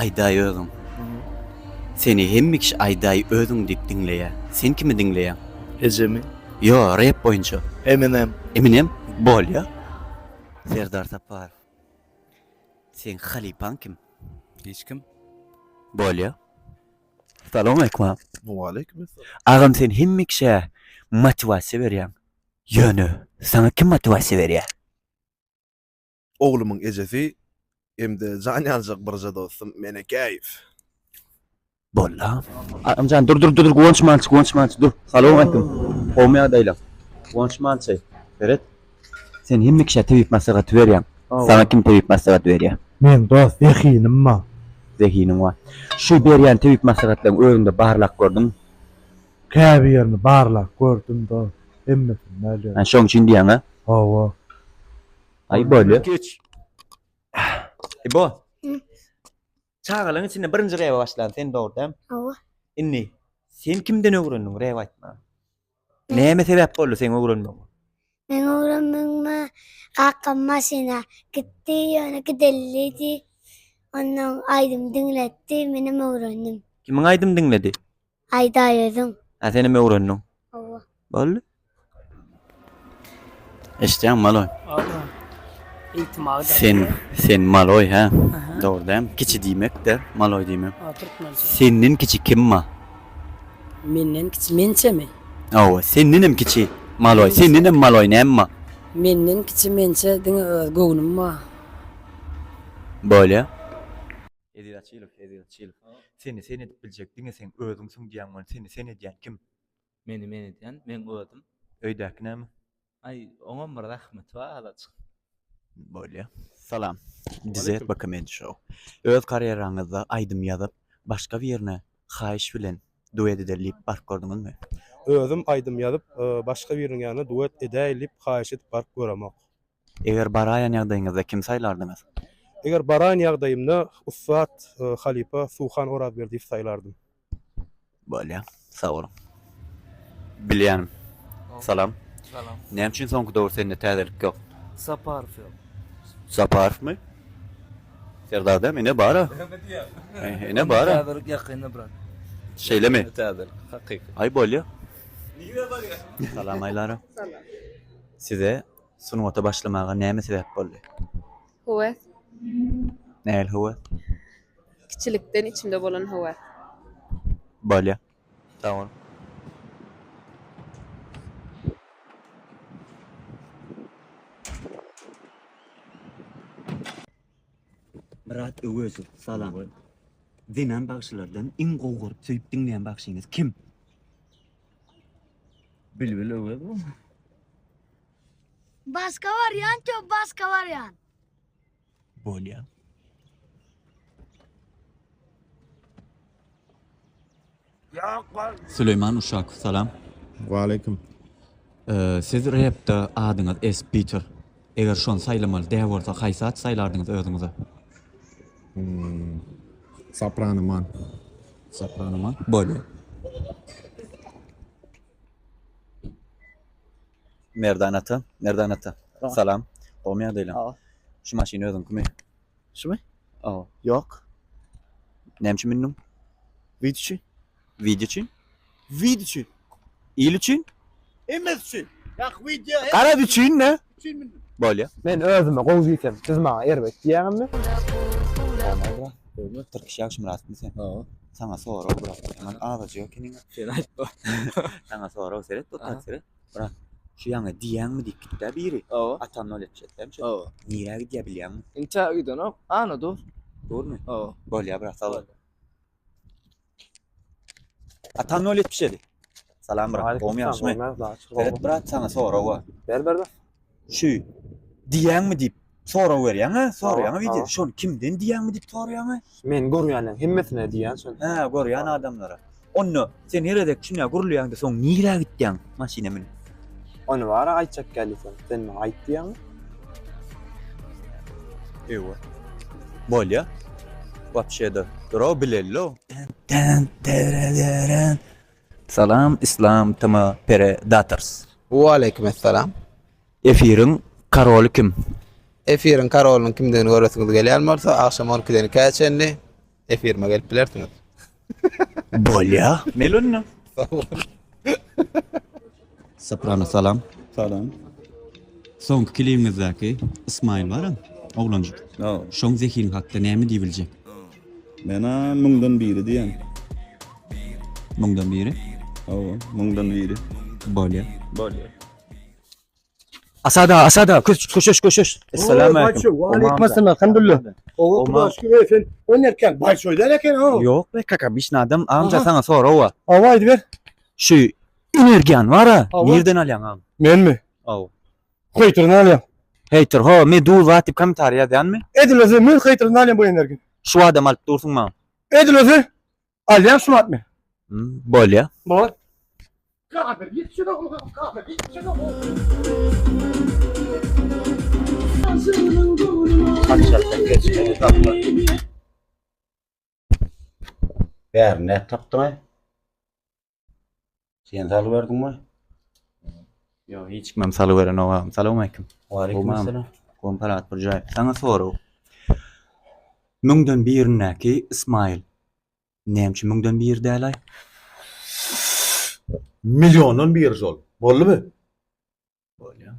Aýdaý özüň. Seni hemme kişi aýdaý özüň diýip diňleýär. Sen kimi diňleýäň? Ejemi. Ýo, rep boýunça. Eminem. Eminem? Bolýa. Serdar Saparow. Seň halypaň kim? Hiç kim. Bolýa. Salowmaleýkum agam. Waleýkim essalam. Agam sen hemme kişä motiwasiýa berýäň. Ýöne saňa kim motiwasiýa berýär? Oglumyň ejesi hem-de jan ýaljak birje dostum Menekäýew. Bollam. Agamjan dur dur dur Guwanç malçy Guwanç malçy dur. Salowmaleýkim. Gowmy ýagdaýlaň? Guwanç malçy. Seret. Sen hemme kişä tebip maslahaty berýäň. Saňa kim tebip maslahat berýär? Meň dost zehinim bar. Zehiniň bar. Şu berýän tebip maslahatlaryň özüňde barlap gördüňmi? Käbirini barlap gördüm dost. Hemmesini däl ýöne. Hä şoň üçin diýýäň-ä? Hawa. Aý bolýa. Ibo. Çagalaryň içinde birinji rebe başlan sen dogry dämi? Hawa. Indi sen kimden öwrendiň rep aýtmagy? Näme sebäp boldy seň öwrenmegiňe? Meň öwrenmegime kakam maşyna gitdi, ýöne gidelidi. Ondan aýdym diňletdi, menem öwrendim. Kimiň aýdym diňledi? Aýdaý özüň. Ha senem öwrendiň. Hawa. Boldy. Eşitýäňmi maloý? Sen sen maloý hä? Dogry dämi? Kiçi diýmek-de, maloý diýmek. Senden kiçi kim bar? Menden kiçi mençemi? Hawa, sendenem kiçi maloý. Sendenem maloý näme bar? Menden kiçi mençe diňe öz göwnüm bar. Bolýa. Eziz Açylow, Eziz Açylow. Seni sen edip biljek diňe seň özüňsiň diýýäň ony seni sen edýän kim? Meni men edýän meň özüm. Öýdäki näme? Aý oňam bir rahmeti bar azajyk. Bolýa. Salam. Dz Comedy Show. Öz karýeraňyzda aýdym ýazyp, başga birine haýyş bilen duet edeli diýip baryp gördüňizmi? Özüm aýdym ýazyp, başga biriniň ýanyna duet edäý diýip haýyş edip baryp göremok. Eger baraýan ýagdaýyňyzda kimi saýlardyňyz? Eger baraýan ýagdaýymda ussat halypa Suhan Orazberdiýewi saýlardym. Bolýa. Sag boluň. Bilýänim. Salam. Salam. Näme üçin soňky döwür sende täzelik ýok? Saparow ýok. Saparowmy? Serdar dämi? Ine bar-a. Ine bar-a. Täzelik ýakynda brat. Şeýlemi? Täzelik hakyky. Aý bolýa. Nirä barýa? Salam Aýlara. Salam. Size Sungata başlamaga näme sebäp boldy? Höwes. Nähili höwes? Kiçilikden içimde bolan höwes. Bolýa. Sag bol. Myrat Öwezow, salam. Zenan bagşylardan iň gowy görüp söýüp diňleýän bagşyňyz kim? Bilbil Öwezow. Başga barýan köp başga barýan. Bolýa. Süleýman Uşakow salam. Waleýkim. Siz repde adyňyz S Peter. Eger şony saýlamaly däl bolsa haýsy at saýlardyňyz özüňize? Soprano man. Soprano man. Bolýa. Merdan ata, Merdan ata. Salam. Gowmy ýagdaýlaň? Şu maşyn özüňkimi? Şumy? Hawa. Ýok. Näme üçin mündüň? Wideo üçin. Wideo üçin? Wideo üçin. Il üçin? Hemmesi üçin. Ýak wideo. Garaz üçin ne? Üçin mündüm. Bolýa. Men özüme gowy diýsem, siz maňa erbet diýýäňizmi? Bolmaz brat. Tirkiş Ýagşymyratmy sen? Hawa. Saňa sorag brat. Ýaman azajyk ekeniň. Sen aýtma. Saňa sorag seret, otak seret. Brat, şu ýaňy diýýäňmi diýip gitdä biri. Hawa. Atam nol etjek dämi şu? Hawa. Nirä gidýär bilýäňmi? Inçä gidenok. Ana dur. Durmy? Hawa. Bolýa brat, sag bol. Atam nol 77. Salam brat, gowmy ýagşymy? Seret brat, saňa sorag bar. Ber ber ber. Şu diýýäňmi diýip sorag berýäň-ä, soraýaň wideo. Şony kimden diýýäňmi diýip soraýaň-a? Men görýänleň hemmesine diýýän şony. Hä, görýän adamlara. Onda sen her gezek şunýa gürleýäňde soň nirä gitýäň maşyna münüp? Ony bara aýtjak geldi sen. Sen maňa aýt diýýäňmi? Ewa. Bolýa. Wapşe-de. Dur-ow bileli-ow. Salam Islam tm Peredators. Waleýkim essalam. Efiriň karoly kim? Efiriň karolynyň kimdigini göresiňiz gelýän bolsa, agşam on ikiden ikä çenli. Efirime gelip bilersiňiz. Bolýa. Mel onda. Sag bol. Soprano salam. Salam. Soňky klibiňizdäki Ismail bar-a, oglanjyk. Şoň zehini hakda näme diýip biljek? Men-a müňden biri diýen. Müňden biri? Hawa, müňden biri. Bolýa. Bolýa. Asada, Asada, köş, köşeş, köşeş. Essalamu aleýkum. Aleýkum assalam, elhamdülillah. Owa, Hudaýa şükür, sen o nerken? Bolşoý däl eken, ha. Ýok be, kaka, biçne adam, amca saňa sorag bar. Hawa, aýdyber. Şu energiýany bar-a, nirden alýaň agam? Menmi? Hawa. Heýterden alýan. Heýter, ho, meduz zat diýip kommentariý ýazýanmy? Edil özi, men heýterden alýan bu energiýany. Şu adam alyp dursuň maňa. Edil özi, alýan şu wagt men. Bolýa. Bol. Kafir, git şuna, kafir, git şuna. Bärini nädip tapdyň-aý? Sen salyberdiňmi? Ýok, hiç kimem salyberenok agam. Salowmaleýkim. Waleýkim essalam. Gomparat bir jaý. Saňa sorag. Müňden birindäki Ismail näme üçin müňden biri däl-aý? Milliondan biri şol. Boldumy? Bolýa.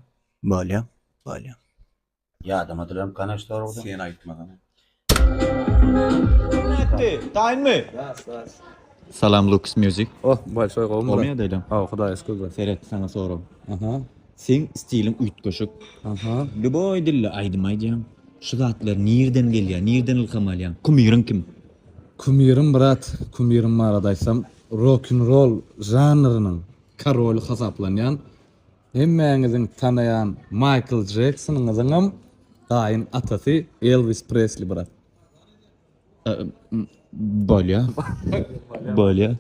Bolýa. Bolýa. Ýadamadylaram kanaş soragdan. Sen aýtmasaň. Nätdi? Taýynmy? Salam Lux Music. Oh, bolşoý gowmy? Gowmy ýagdaýlaň? Hawa, Hudaýa şükür brat. Seret, saňa sorag. Aha. Seň stiliň üýtgeşik. Aha. Lýuboý dilde aýdym aýdýaň. Şu zatlar nirden gelýär? Nirden ylham alýaň? Kumiriň kim? Kumirim brat, kumirim barada aýtsam, rock-n-roll žanrynyň koroly hasaplanýan Hemmäňiziň tanaýan Maýkl Jeksonyňyzyňam gaýyn atasy Elwis Presli brat. Bolýa. Bolýa.